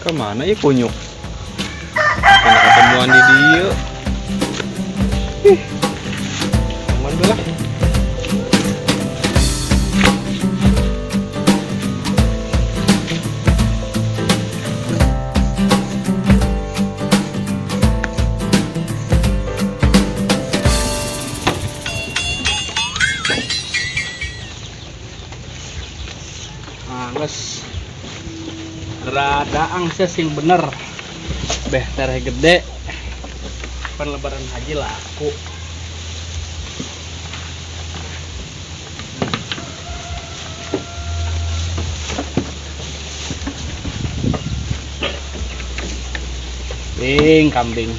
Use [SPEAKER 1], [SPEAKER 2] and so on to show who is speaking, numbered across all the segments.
[SPEAKER 1] Kemana ya kunyuk? Kena ketemuan di dia. Ih, aman lah.
[SPEAKER 2] Geus. Rada angsa sing bener. Beh tereh gede. Pan lebaran haji laku. Kambing, kambing.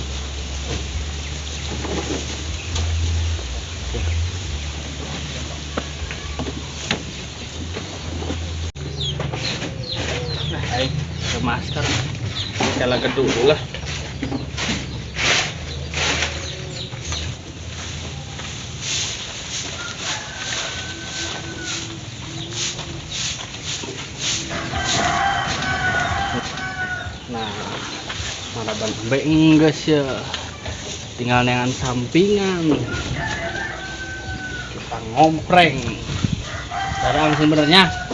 [SPEAKER 2] Nah, aing ke masker.
[SPEAKER 1] Salah kedua lah.
[SPEAKER 2] Nah, maraban embe enggak sih ya. Tinggal nengan sampingan. Kita ngompreng. Sekarang sebenarnya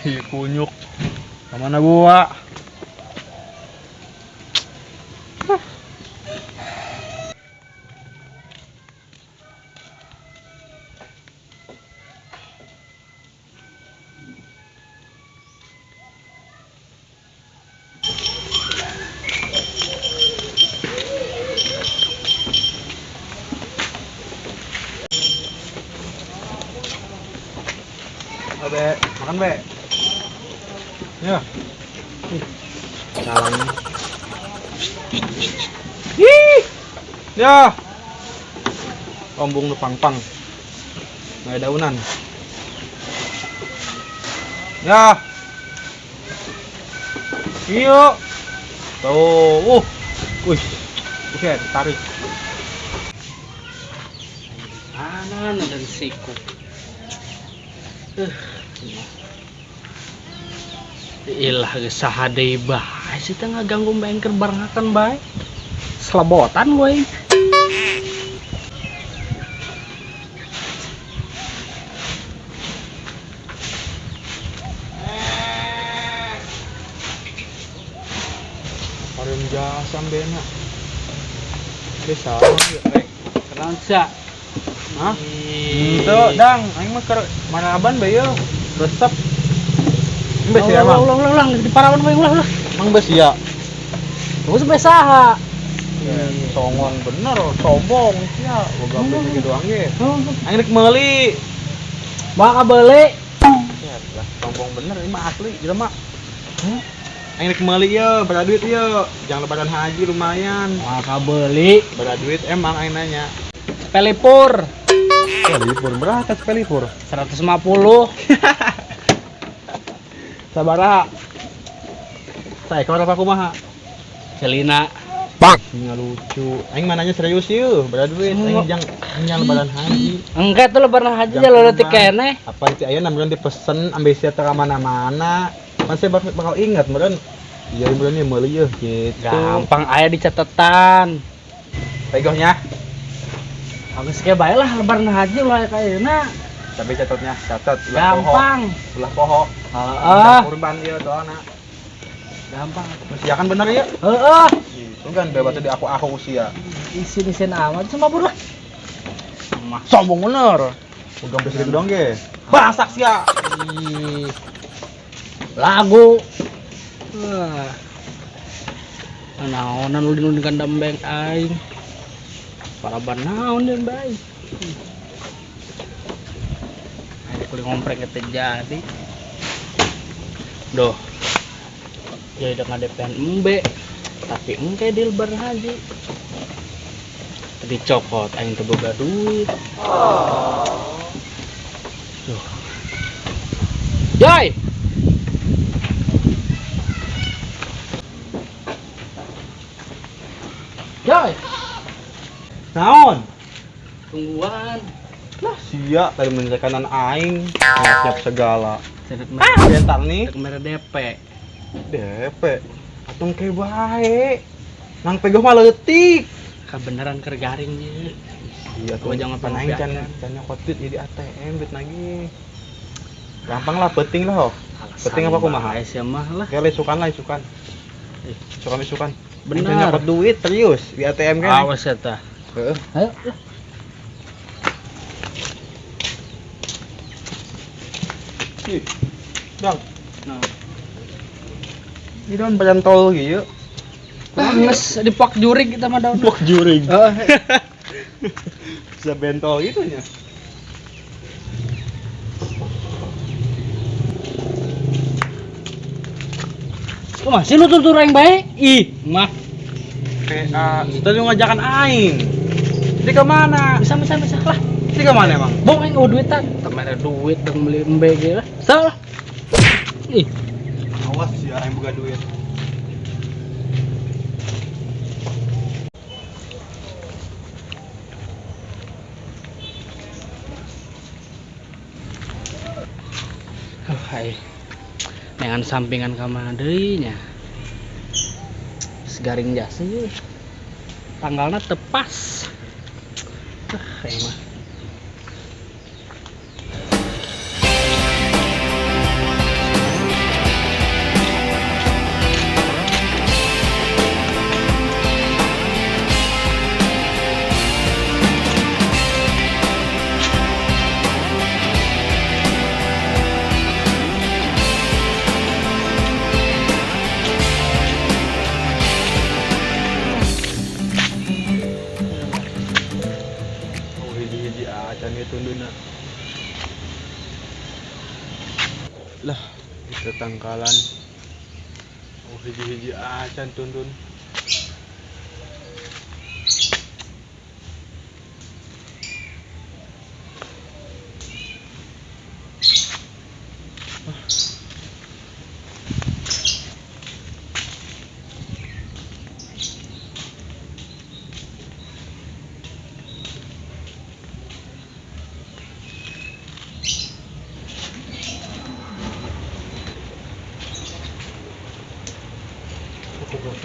[SPEAKER 1] Ih, kunyuk. Kemana gua? Be, makan be. Ya. Salam. Ih. Ya. Rombong nu pang-pang. Nggak ada daunan. Ya. Iyo. Tuh. Wih. Buset, tarik.
[SPEAKER 2] Mana dan siku. Ilah geus saha deui bae sih teh ngaganggu bengker barengakan bae. Selebotan gue.
[SPEAKER 1] Parem jasa bena. Bisa ya,
[SPEAKER 2] Kenaon sia?
[SPEAKER 1] Hah? Henteu, Dang, aing mah keur maraban bae yeuh. Resep. Bes ya, Mang.
[SPEAKER 2] Ulang, ulang, ulang, di parawan bae ulah, ulah.
[SPEAKER 1] Mang bes ya.
[SPEAKER 2] Terus bes saha?
[SPEAKER 1] Songong bener, sombong sia. Boga bes ge doang ge. Aing rek meuli.
[SPEAKER 2] Bakal beuli.
[SPEAKER 1] Ya lah, sombong bener ini mah asli jelema. Aing rek meuli yeuh, berapa duit yeuh? Jangan lebaran haji lumayan.
[SPEAKER 2] Bakal beuli.
[SPEAKER 1] Berapa duit emang aing nanya?
[SPEAKER 2] Sepelipur.
[SPEAKER 1] Sepelipur berapa sepelipur?
[SPEAKER 2] 150.
[SPEAKER 1] Sabaraha? Saekor apa kumaha?
[SPEAKER 2] Celina.
[SPEAKER 1] Bang. Nggak lucu. Aing mananya serius yeuh, berapa duit? Aing jang lebaran haji.
[SPEAKER 2] Engke tuh lebaran haji
[SPEAKER 1] Jang
[SPEAKER 2] jalur leutik
[SPEAKER 1] kurban.
[SPEAKER 2] keneh.
[SPEAKER 1] Apa ti aya namanya dipesen ambe sia teu ka mana-mana. Pan saya bakal ingat meureun. Iya meureun ieu meuli yeuh gitu.
[SPEAKER 2] Gampang aya di catatan.
[SPEAKER 1] Pegohnya.
[SPEAKER 2] Geus ge bae lah lebaran haji ulah aya ayeuna.
[SPEAKER 1] Tapi catatnya, catat ulah poho.
[SPEAKER 2] Gampang.
[SPEAKER 1] Ulah poho.
[SPEAKER 2] Heeh.
[SPEAKER 1] Kurban ieu soalna.
[SPEAKER 2] Gampang.
[SPEAKER 1] Usia kan bener ya?
[SPEAKER 2] Heeh.
[SPEAKER 1] Itu kan bebas di aku-aku usia.
[SPEAKER 2] Isin-isin amat sama bur lah.
[SPEAKER 1] Sombong bener. Udah sampai segitu dong ge. Basak sia.
[SPEAKER 2] Ih. Lagu. Wah. Naonan ulin-ulin kandang beng aing. Paraban naon deui bae. Aing kulit ngompreng teh jadi. Duh. Jadi udah ngadepen embe. Tapi engke di lebaran haji. Tadi cokot aing teu boga duit. Duh. Joy. Joy.
[SPEAKER 1] Naon?
[SPEAKER 2] Tungguan.
[SPEAKER 1] Lah sia tadi menyelesaikan aing. Siap segala.
[SPEAKER 2] Ah,
[SPEAKER 1] bentar nih.
[SPEAKER 2] Mere DP.
[SPEAKER 1] DP. Atung ke bae. Nang pegoh mah leutik.
[SPEAKER 2] Kebenaran keur garing ieu.
[SPEAKER 1] Iya tuh
[SPEAKER 2] jangan
[SPEAKER 1] pan aing can can nyokot duit jadi ATM duit lagi. Gampang lah penting lah ho. Penting apa kumaha?
[SPEAKER 2] Sia mah lah.
[SPEAKER 1] Oke, isukan lah isukan. Isukan isukan.
[SPEAKER 2] Benar.
[SPEAKER 1] Nyokot duit serius di ATM kan.
[SPEAKER 2] Awas eta.
[SPEAKER 1] Heeh.
[SPEAKER 2] Ayo.
[SPEAKER 1] Ih. Bang.
[SPEAKER 2] Nah.
[SPEAKER 1] Ini daun bentol gitu.
[SPEAKER 2] Geus dipak jurig kita mah daun.
[SPEAKER 1] Pak jurig.
[SPEAKER 2] Heeh.
[SPEAKER 1] Bisa bentol gitu nya.
[SPEAKER 2] Kok masih lu tutur aing bae? Ih, mah.
[SPEAKER 1] PA, tadi ngajakan aing. Di kemana?
[SPEAKER 2] Bisa bisa bisa lah.
[SPEAKER 1] Di kemana emang?
[SPEAKER 2] Bong aing eueuh duitan. Temen duit dong beli embe ge lah. Salah. Ih,
[SPEAKER 1] awas ya aing buka duit.
[SPEAKER 2] Oh, hai. Dengan sampingan ka mana deui nya. Segaring jasa ieu. Tanggalna tepas. Ah, aing mah.
[SPEAKER 1] Lah, itu tangkalan. Oh, hiji-hiji acan tundun.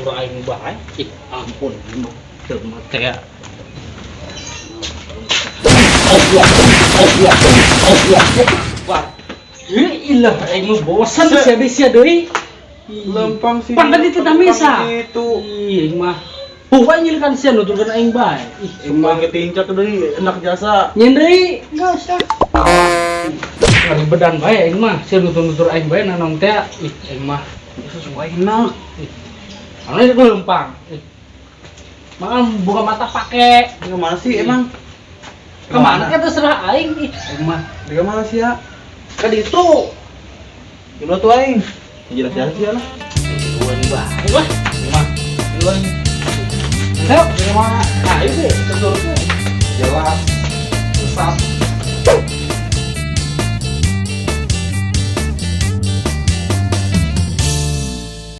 [SPEAKER 2] Tur aing bae. Ih, ampun, jelema teh. Allah, Allah, Allah. Wah. Ilah, aing mah bosan sia sia deui.
[SPEAKER 1] Lempang sih.
[SPEAKER 2] Pangkat itu tah misa.
[SPEAKER 1] Itu.
[SPEAKER 2] Ih, aing mah. Huwa nyilkan sia nuturkeun aing bae. Ih, aing mah
[SPEAKER 1] ketincak deui enak jasa.
[SPEAKER 2] Nyen deui, enggak usah. Ngaribedan bae aing mah, sia nutur-nutur aing bae nanong teh. Ih, aing mah
[SPEAKER 1] sesuai enak.
[SPEAKER 2] Anu itu lempang. Makan buka mata pakai.
[SPEAKER 1] Di mana sih emang?
[SPEAKER 2] Kemana kan terserah aing ih. Aing mah.
[SPEAKER 1] Di mana sih ya?
[SPEAKER 2] Ke ditu.
[SPEAKER 1] Gimana tuh aing? Jelas-jelas sih lah.
[SPEAKER 2] Duluan bae lah. Mah.
[SPEAKER 1] Duluan.
[SPEAKER 2] Ayo,
[SPEAKER 1] Di mana?
[SPEAKER 2] Ayo sih, tutur.